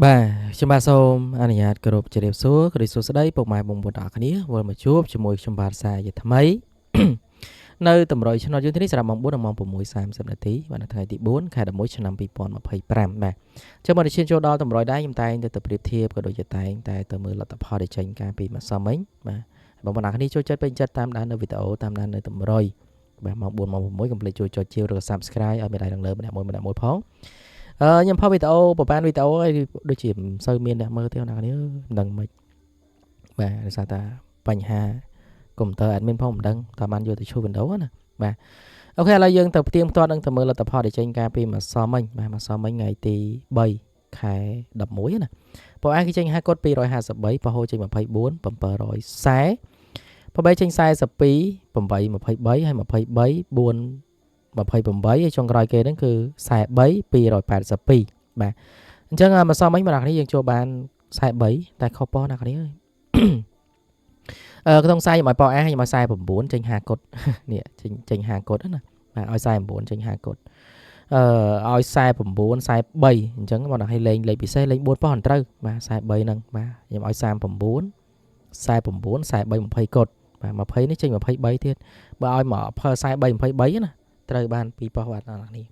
បាទខ្ញុំបាទសូមអនុញ្ញាតគោរពជម្រាបសួរគោរពសួស្តីពុកម៉ែបងប្អូនទាំងអស់គ្នាវិលមកជួបជាមួយខ្ញុំបាទសាជាថ្មីនៅតម្រុយឆ្នោតយើងនេះសម្រាប់ម៉ោង4ដល់ម៉ោង6:30នាទីបាទនៅថ្ងៃទី4ខែ11ឆ្នាំ2025បាទចឹងមកឈានចូលដល់តម្រុយដែរខ្ញុំតែងតែទៅប្រៀបធៀបក៏ដូចជាតែងតែទៅមើលលទ្ធផលដែលចេញកាលពីម្សិលមិញបាទបងប្អូនទាំងអស់គ្នាចូលចិត្តពេញចិត្តតាមដាននៅវីដេអូតាមដាននៅតម្រុយបាទម៉ោង4ម៉ោង6កុំភ្លេចជួយចុចជាវឬក៏ Subscribe ឲ្យមានដៃឡើងលើម្នាក់មួយម្នាក់មួយផងអឺខ្ញុំផុសវីដេអូប្រហែលវីដេអូហើយដូចជាមិនសូវមានអ្នកមើលទេអ្នកនេះមិនដឹងមិនបាទដោយសារតែបញ្ហាកុំព្យូទ័រ admin ផងមិនដឹងតើបានយកទៅឈូស Windows ណាបាទ OK ឥឡូវយើងទៅផ្ទៀងផ្ទាត់នឹងទៅមើលលទ្ធផលដែលចេញកាលពីម្សិលមិញបាទម្សិលមិញថ្ងៃទី3ខែ11ណាពណ៌អាគេចេញ5កុដ253ពហូចេញ24 740 8ចេញ42 8 23ហើយ23 4 28ហើយចុងក្រោយគេហ្នឹងគឺ43 282បាទអញ្ចឹងម្សិលមិញបងប្អូនយើងចូលបាន43តែខុសប៉ុសណាគ្នាអឺក្នុងខ្សែខ្ញុំឲ្យប៉អាខ្ញុំឲ្យ49ចេញ5កុដនេះចេញ5កុដណាបាទឲ្យ49ចេញ5កុដអឺឲ្យ49 43អញ្ចឹងបងឲ្យលេងលេខពិសេសលេខ4ប៉ុសអត់ត្រូវបាទ43ហ្នឹងបាទខ្ញុំឲ្យ39 49 43 20កុដបាទ20នេះចេញ23ទៀតបើឲ្យមកផល43 23ណាត្រូវបាន2ប៉ុសបាទអ្នកនេះ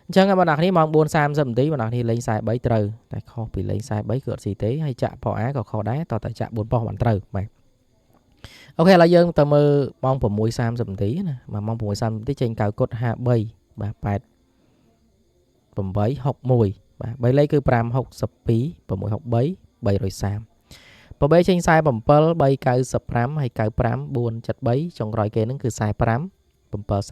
អញ្ចឹងបងប្អូនម៉ោង4:30នាទីបងប្អូនលេង43ត្រូវតែខុសពីលេង43គឺអត់ស៊ីទេហើយចាក់ប៉ុអាក៏ខុសដែរតតែចាក់4ប៉ុសបានត្រូវបាទ OK ឥឡូវយើងទៅមើលម៉ោង6:30នាទីណាបាទម៉ោង6:30នាទីចេញ9កុដ53បាទ8 861បាទ3លេខគឺ562 663 330 8ចេញ47 395ហើយ95 473ចុងក្រោយគេហ្នឹងគឺ45 739ខ្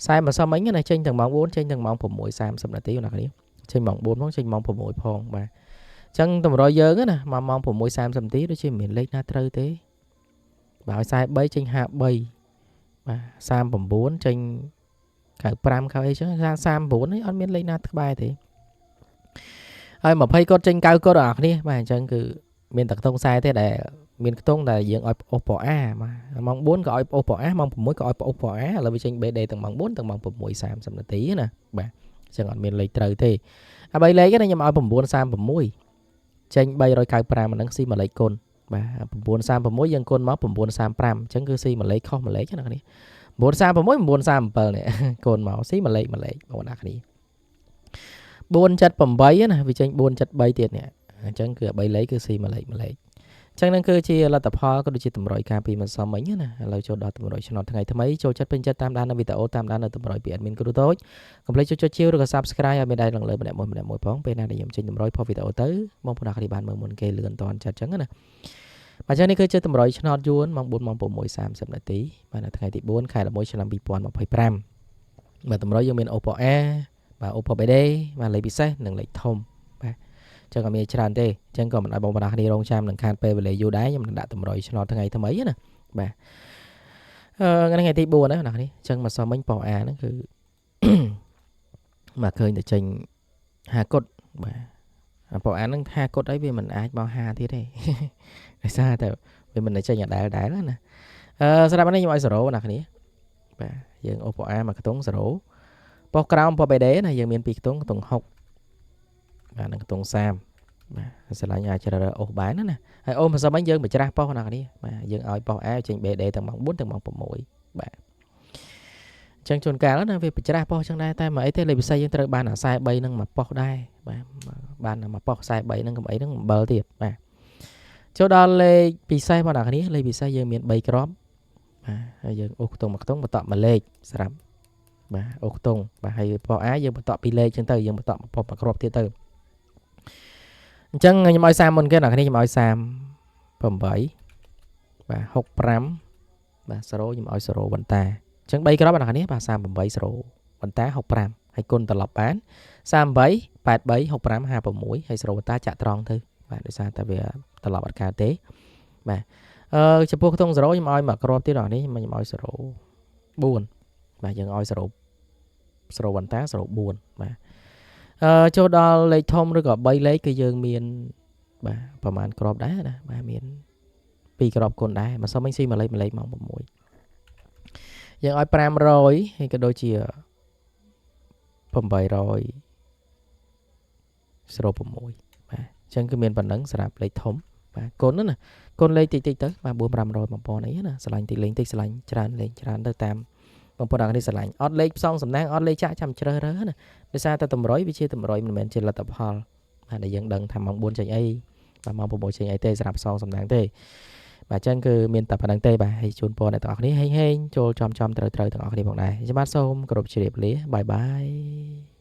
សែម្សិលមិញណាចេញទាំងម៉ោង4ចេញទាំងម៉ោង6:30នាទីណាគ្នាចេញម៉ោង4ផងចេញម៉ោង6ផងបាទអញ្ចឹងតម្រុយយើងណាមកម៉ោង6:30នាទីដូចជាមិនមានលេខណាត្រូវទេបាទឲ្យ43ចេញ53បាទ39ចេញ95ខៅអីចឹង39នេះអត់មានលេខណាក្បែរទេហើយ20គាត់ចេញ9គាត់ដល់អ្នកគ្នាបាទអញ្ចឹងគឺមានតែខ្ទង់ខ្សែទេដែលមានខ្ទង់ដែលយើងឲ្យអូសពណ៌អាបាទម៉ោង4ក៏ឲ្យអូសពណ៌អាម៉ោង6ក៏ឲ្យអូសពណ៌អាឥឡូវវាចេញ BD ទាំងម៉ោង4ទាំងម៉ោង6:30នាទីណាបាទអញ្ចឹងអត់មានលេខត្រូវទេអា3លេខនេះខ្ញុំឲ្យ936ចេញ395អាហ្នឹងស៊ីមួយលេខគុណបាទ936យើងគុណមក935អញ្ចឹងគឺស៊ីមួយលេខខុសមួយលេខណាគ្នា936 937នេះគុណមកស៊ីមួយលេខមួយលេខបងប្អូនគ្នា478ណាវាចេញ473ទៀតនេះអញ្ចឹងគឺ3លេខគឺស៊ីមួយលេខមួយលេខអញ្ចឹងនឹងគឺជាលទ្ធផលក៏ដូចជាតម្រុយការពីម្សិលមិញណាឥឡូវចូលដល់តម្រុយឆ្នោតថ្ងៃថ្មីចូលចិត្តពេញចិត្តតាមដាននៅវីដេអូតាមដាននៅតម្រុយពី admin គ្រូតូចកុំភ្លេចចុចជាវឬក៏ Subscribe ឲ្យមានដៃឡើងលើម្នាក់មួយម្នាក់មួយផងពេលណាដែលខ្ញុំចេញតម្រុយផុសវីដេអូទៅបងប្អូនគ្នាបានមើលមុនគេលឿនតន់ចិត្តអញ្ចឹងណាបាទអញ្ចឹងនេះគឺជាតម្រុយឆ្នោតយួនម៉ោង4ម៉ោង6:30នាទីបាទនៅថ្ងៃទី4ខែ11ឆ្នាំ2025បាទតម្រុយយើងមាន Oppo A បាទ Oppo BD បាទលេខពិសេសនិងលេខធំបាទចឹងក៏មានច្រើនទេអញ្ចឹងក៏មិនឲ្យបងប្អូនគ្នារងចាំនឹងខាតពេលវេលាយូរដែរខ្ញុំនឹងដាក់តម្រុយឆ្នោតថ្ងៃថ្មីណាបាទអឺថ្ងៃទី4ណាអ្នកនេះអញ្ចឹងមកសមមិញប៉អាហ្នឹងគឺមកឃើញតែចេញ5កុដបាទប៉អាហ្នឹង5កុដអីវាមិនអាចមក5ទៀតទេដោយសារតែវាមិនចេញអដែលដែរណាអឺសម្រាប់នេះខ្ញុំឲ្យ0ណាគ្នាបាទយើងអូប៉អាមកខ្ទង់0ប៉ុស្ក្រោមប៉ុ BD ណាយើងមាន2ខ្ទង់ខ្ទង់6បាទនិងខ្ទង់30បាទស្រឡាញ់អាចជ្រើសរើសអូសបានណាហើយអូសម្សិលមិញយើងបច្រាស់ប៉ុស្ណាគ្នាបាទយើងឲ្យប៉ុស្ A ចេញ BD ទាំងម៉ោង4ទាំងម៉ោង6បាទអញ្ចឹងជួនកាលណាវាបច្រាស់ប៉ុស្ចឹងដែរតែមកអីទេលេខពិសេសយើងត្រូវបានអា43ហ្នឹងមកប៉ុស្ដែរបាទបានមកប៉ុស្43ហ្នឹងកុំអីហ្នឹងអំបិលទៀតបាទចូលដល់លេខពិសេសបងប្អូនគ្នាលេខពិសេសយើងមាន3គ្រាប់បាទហើយយើងអូសខ្ទង់មួយខ្ទង់បន្តមួយលេខស្រាប់បាទអូសខ្ទង់បាទហើយប៉ុស្ A យើងបន្តពីរលេខចឹងទៅយើងបន្តមកប៉ុស្មួយគ្រាប់ទៀតទៅអញ្ចឹងខ្ញុំឲ្យ30មុនគេអ្នកគ្នាខ្ញុំឲ្យ38បាទ65បាទ0ខ្ញុំឲ្យ0បន្តាអញ្ចឹង3គ្រាប់អ្នកគ្នាបាទ38 0បន្តា65ហើយគុណត្រឡប់បាន38 83 65 56ហើយ0បន្តាចាក់ត្រង់ទៅបាទដោយសារតែវាត្រឡប់អត់កើតទេបាទអឺចំពោះខ្ទង់0ខ្ញុំឲ្យមួយគ្រាប់ទៀតអ្នកនេះខ្ញុំឲ្យ0 4បាទយើងឲ្យ0 0បន្តា0 4បាទអឺចូលដល់លេខធំឬក៏3លេខគឺយើងមានបាទប្រហែលគ្រាប់ដែរណាបាទមាន2គ្រាប់គុណដែរមកសុំមិញស៊ីមួយលេខមួយលេខម៉ោង6យើងឲ្យ500ហើយក៏ដូចជា800 06 បាទអញ្ចឹងគឺមានប៉ុណ្ណឹងសម្រាប់លេខធំបាទគុណណាគុណលេខតិចតិចទៅបាទ4 500 1000អីណាស្រឡាញ់តិចលេងតិចស្រឡាញ់ច្រើនលេងច្រើនទៅតាមបងប្អូនអរគ្នាស្រឡាញ់អត់លេខផ្សងសំណាងអត់លេខចាក់ចាំជ្រើសរើសណាដោយសារតែតម្រុយវាជាតម្រុយមិនមែនជាលទ្ធផលបាទដែលយើងដឹងថាម៉ោង4ចេញអីបាទម៉ោង6ចេញអីទេសម្រាប់ផ្សងសំណាងទេបាទអញ្ចឹងគឺមានតែប៉ុណ្្នឹងទេបាទហើយជូនពរអ្នកទាំងអស់គ្នាហេងហេងចូលចំចំត្រូវត្រូវទាំងអស់គ្នាផងដែរខ្ញុំបាទសូមគោរពជម្រាបលាបាយបាយ។